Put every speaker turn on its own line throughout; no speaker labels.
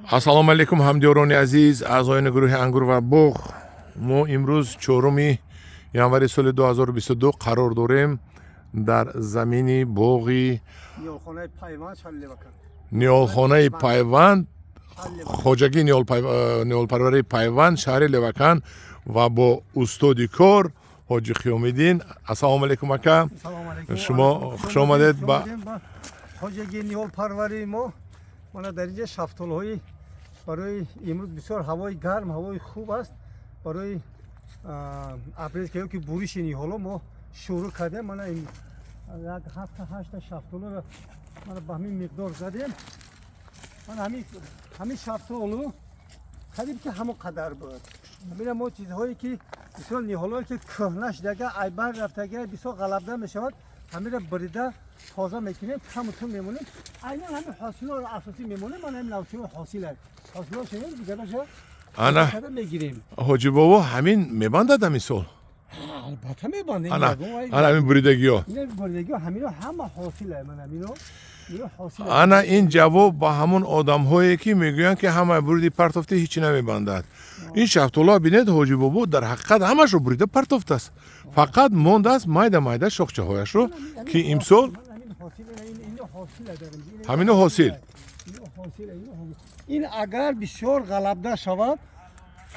Ассалому алайкум, ҳамдиёрони азиз, аъзоёни гурӯҳи «Ангур ва боғ». Мо имрӯз, 4 январи соли 2022, қарор дорем дар замини боғи
Ниҳолхонаи «Пайванд», шаҳри Левакан.
Ниҳолхонаи «Пайванд», хоҷагии ниҳолпарварии «Пайванд», шаҳри Левакан, ва бо устоди кор Ҳоҷи Қиёмиддин. Ассалому алайкум, ака.
Салом алайкум.
Шумо хуш омадед ба
хоҷагии ниҳолпарварии мо. Мана, дар инҷа шафтолҳои барои имрӯз бисёр ҳавои гарм, ҳавои хуб аст. Барои обрезка ё ки буриши ниҳоло мо шурӯъ кардем. Мана, ин як ҳафта ҳашта шафтолоро мана ба ҳамин миқдор задем. Мана, ҳамин шафтолу қариб ки ҳамон қадар буд. Ҳамина мо чизҳое ки, бисёр ниҳолое ки кӯҳна шудага, айбар рафтага, бисёр ғалабда мешавад, ҳамира бурида тоза мекунем, каму тун мемонем. Айнан ҳамин ҳосилоро асосӣ мемонем. Мана, ҳамин навчиҳо ҳосила, ҳосилошо дигараша
Ана.
карда мегирем.
Ҳоҷи бобо, ҳамин мебандад ҳамин сол?
Албатта, мебандем.
Ана, ана ҳамин буридагиҳо.
Ина буридагиҳо, ҳамино ҳама ҳосила. Мана, ҳамино, ино ҳосила.
Ана, ин ҷавоб ба ҳамон одамҳое, ки мегӯянд, ки ҳама буриди партофти, ҳичи намебандад. Ин шафтолоа бинед, ҳоҷи бобо, дар ҳақиқат ҳамашро бурида партофтааст, фақат мондааст майда майда шохчаҳояшро, ки имсол
Ҳамин ҳосил, ино ҳосила дар инҷа.
Ҳамино ҳосил.
Ино ҳосила, ино ҳосил. Ин агар бисёр ғалабда шавад,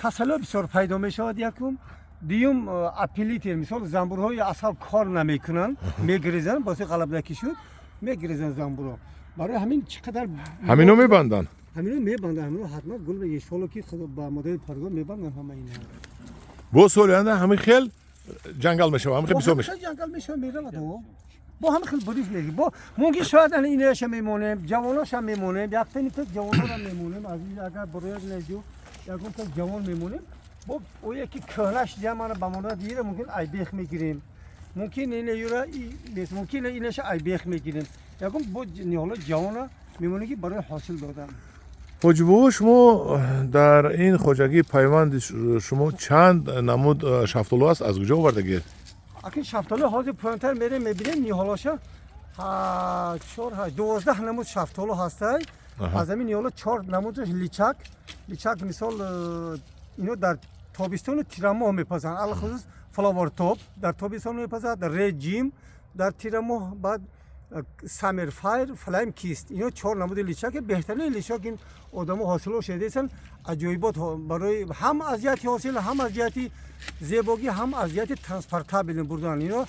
касало бисёр пайдо мешавад, якум. Дуюм, опылитель, мисол, замбурҳои асал кор намекунанд, мегирезанд. Боси ғалабдакӣ шуд, мегирезанд замбурҳо. Барои ҳамин чӣ қадар
Ҳамино мебанданд?
Ҳамино мебанданд, ҳамино ҳатман гул. Иншолло, ки худо ба модари паргор мебанданд ҳама ина.
Бо соли оянда ҳамин хел ҷангал мешавад, ҳамин хел бисёр мешавад.
Ҷангал мешавад, меравад. Бо ҳама хел буриш мегӣ, бо мумкин шояд ана инаша мемонем, ҷавоноша мемонем, яктани то ҷавонора мемонем. Аз ин агар бурояд неҷу ягон то ҷавон мемонем. Бо оя ки кӯҳнаш ҷамана ба монад ира, мумкин айбех мегирем, мумкин ина юра мумкин инаша айбех мегирем, ягон бо ниҳоло ҷавона мемонем, ки барои ҳосил додан.
Ҳоҷи бобо, шумо дар ин хоҷагии «Пайванди» шумо чанд намуд шафтолу аст? Аз куҷо овардагед?
Акин шафтолу ҳозир поёнтар мерем, мебинем ниҳолоша. Чор, ҳашт, 12 намуд шафтолу ҳастай. Аз ҳамин ниҳоло чор намудаш личак. Личак, мисол, ино дар тобистону тирамоҳ мепазанд. Алхусус Флавер Топ дар тобистон мепазад, Реджим дар тирамоҳ, баъд Саммер Файр, Флайм Кист. Ино чор намуди личаке, беҳтарини личак. Ин одамо ҳосило шедесан, аҷоибот барои ҳам аз ҷиҳати ҳосил, ҳам аз ҷиҳати зебогӣ, ҳам аз ҷиҳати транспортабельный бурдан. Ино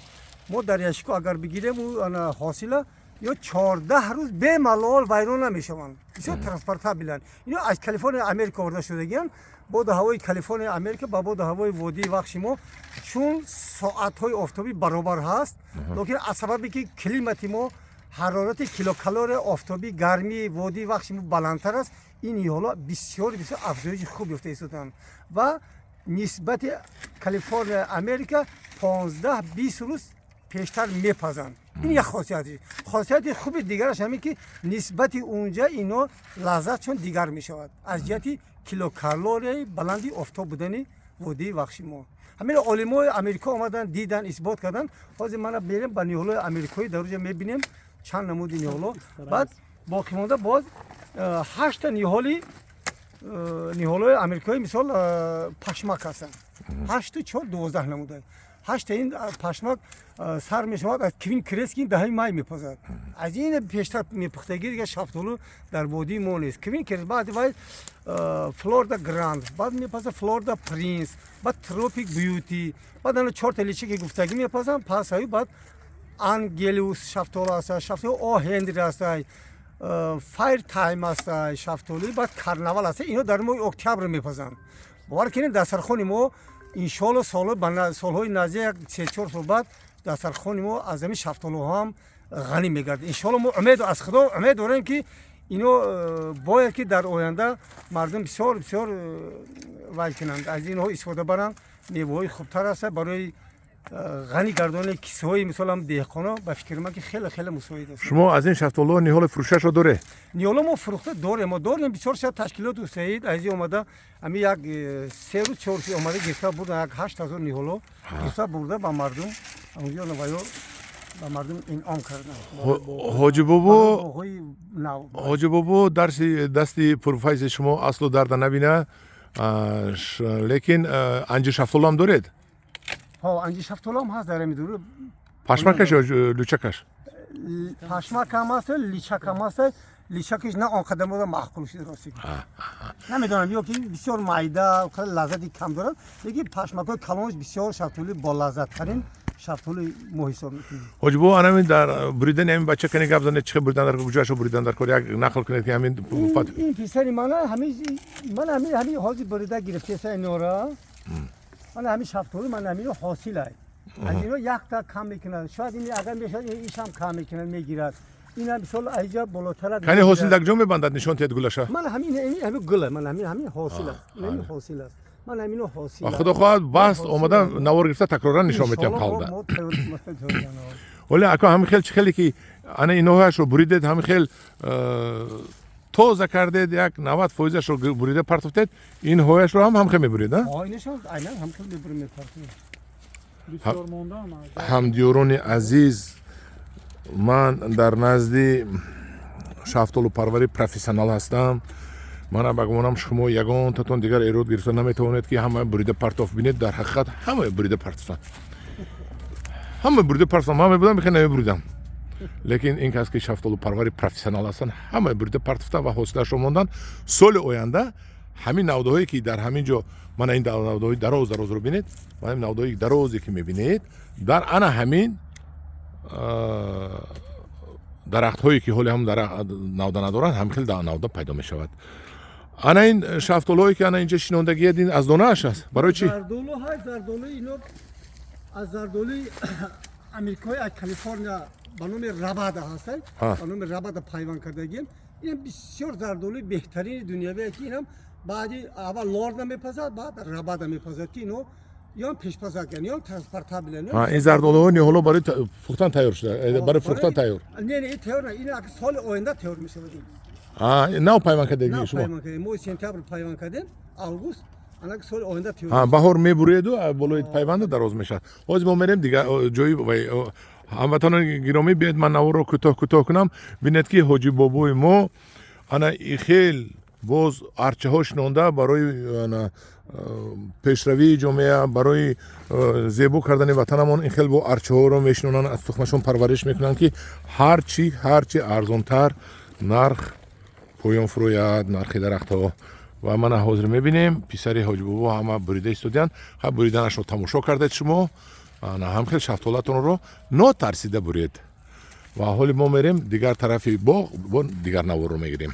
мо дар ящико агар бигирем, ана ҳосила ё 14 рӯз бемалол вайрон намешаванд, бисёр транспортабельанд. Ино аз Калифорния, Америка оварда шудагианд. Боду ҳавои Калифорния, Америка ба боду ҳавои водии Вахши мо чун соатҳои офтобӣ баробар ҳаст, лекин аз сабабе ки климати мо, ҳарорати килокалорияи офтобӣ, гармии водии Вахши мо баландтар аст, ин ниҳоло бисёр бисёр афзоиши хуб ёфта истоданд ва нисбати Калифорния, Америка 15-20 рӯз пештар мепазанд. Ин як хосияти. Хосияти хуби дигараш ҳамин, ки нисбати унҷа ино лаззатшон дигар мешавад аз ҷиҳати килокалорияи баланди офтоб будани водии Вахши мо. Ҳамин олимои Америко омаданд, дидан, исбот карданд. Ҳозир мана мерем ба ниҳолои америкоӣ, дар уҷа мебинем чанд намуди ниҳоло. Баъд боқимонда боз ҳашта ниҳоли ниҳолои америкоӣ, мисол, пашмак ҳастанд. Ҳашту чор, 12 намуда. Ҳашта ин пашмак сар мешавад аз Квин Крест, ки 10 май мепазад. Аз ин пештар мепухтагӣ дига шафтолу дар водии мо нест. Квин Крест, баъд вай Флорида Гранд, баъд мепазад Флорида Принс, баъд Тропик Бьюти, баъд ана чорта личаки гуфтагӣ мепазанд. Пас аю баъд Ангелус шафтолу аста, шафтолу О Хенри астай, Файр Тайм астай шафтолуи, баъд Карнавал аста. Ино дар моҳи октябр мепазанд. Бовар кунед, дастархони мо, иншоалло, солҳои наздик, як 3-4 сол баъд, дастархони мо аз ҳамин шафтолуҳо ҳам ғанӣ мегардад, иншоалло. Мо умед аз Худо умед дорем, ки ино бояд ки дар оянда мардум бисёр бисёр вай кунанд, аз инҳо истифода баранд. Меваҳои хубтар аста барои ғанӣ гардони кисаҳои, мисолам, деҳқоно. Ба фикри ман, ки хеле хеле мусоид аст.
Шумо аз ин шафтолуҳо ниҳоли фурӯшашро доред?
Ниҳоло мо фурӯхта дорем, мо дорем бисёр. Шояд ташкилоту Саид азиз омада, ҳамин як 3 рӯз, 4 рӯз омада, гирифта бурда, як 8000 ниҳоло гирифта бурда, ба мардум онҷо ваё. Ба мардум инъом кардам.
Ҳоҷи бобо.
Боғҳои нав.
Ҳоҷи бобо, дарси дасти пурфайзи шумо аслу дарда набина, лекин анҷир шафтолам доред?
Ҳо, анҷир шафтолам ҳаст дар ҳамин дур.
Пашмакаш ё лучакаш?
Пашмак ҳам ҳаст, личак ҳам ҳаст. Личакиш на он қадар мода маъқул шуд, рости. Намедонам, ё ки бисёр майда, лаззати кам дорад, лекин пашмакҳои калонаш бисёр шафтоли болаззаттарин шафтоли мо ҳисоб мекунем.
Ҳоҷи бобо, анамин дар буридани ҳамин бача кани гап занед, чӣ буридан дар, куҷоашо буридан дар кор, як нақл кунед, ки ҳамин.
Ин писари мана, ҳамин ман ҳамин ҳозир бурида гирифтеса инора. Мана ҳамин шафтоли, мана ҳамино ҳосилай. Аз ино якта кам мекунад. Шояд ин агар мешавад, ишам кам мекунад, мегирад. Ина мисол айҷа болотарак.
Кани, ҳосил дар куҷо мебандад? Нишон диҳед гулаша.
Ман ҳамин ҳамин гула, ман ҳамин ҳосил аст. Ҳамин ҳосил аст. Ман ҳамино ҳосил.
Худо хоҳад, баст омада навор гирифта, такроран нишон метиҳам қалда. Вале ако ҳамин хел, чӣ хеле ки ана иноҳояшро буридед, ҳамин хел тоза кардед, як 90 фоизашро бурида партофтед, ин ҳояшро ҳам ҳамхел мебуред?
Айнан ҳамхел мебурем, мепартоем.
Ҳамдиёрони азиз, ман дар назди шафтолупарвари профессионал ҳастам. Мана, ба гумонам, шумо ягонтатон дигар эрод гирифта наметавонед, ки ҳама бурида партоф. Бинед, дар ҳақиқат ҳама бурида партофтанд, ҳама бурида партофтанд. Ман мебудам, бихе намебуридам, лекин ин кас, ки шафтолупарвари профессионал ҳастанд, ҳама бурида партофтанд ва ҳосилашро монданд. Соли оянда ҳамин навдаҳое, ки дар ҳамин ҷо, мана ин навдаҳои дароз дарозро бинед, ва ин навдаҳои дарозе, ки мебинед, дар ана ҳамин дарахтҳое, ки ҳоли ҳам навда надоранд, ҳам хел навда пайдо мешавад. Ана ин шафтолҳое, ки ана инҷа шинондагият, ин аз донааш аст? Барои чӣ?
Зардолу ҳай, зардолу ино аз зардолуи амрикои, аз Калифорния, ба номи Рабада ҳастад, ба номи Рабада пайванд кардагием. Ин бисёр зардолуи беҳтарини дунявие, ки инам баъди аввал Лорда мепазад, баъд Рабада мепазад, ки ино ём пешпазакан, ём транспортабелен.
Ин зардолуҳо ниҳоло барои фурӯхтан тайёр шуда, барои фурӯхтан тайёр?
Не, ин тайёр на, ин соли оянда тайёр мешавад.
Нав пайванд кардагӣ шумо?
Пайванд кардем, моҳи сентябр пайванд кардем, август, анак соли оянда тайёр.
Баҳор мебуреду болои пайванду дароз мешавад. Ҳозир мо мерем дигар ҷои. Ҳамватанони гиромӣ, биёед, ман наворро кӯтоҳ кӯтоҳ кунам. Бинед, ки ҳоҷи бобои мо ана хел боз арчаҳо шинонда барои пешравии ҷомеа, барои зебо кардани ватанамон. Ин хел бо арчаҳоро мешинонанд, аз тухмашон парвариш мекунанд, ки ҳарчи арзонтар нарх поён фурӯяд, нархи дарахтҳо. Ва мана ҳозир мебинем, писари ҳоҷибобо ҳама бурида истодиянд. Ха, буриданашро тамошо кардед шумо. Ана ҳам хел шафтолатонро нотарсида буред. Ва ҳоли мо мерем дигар тарафи боғ, бо дигар наворро мегирем.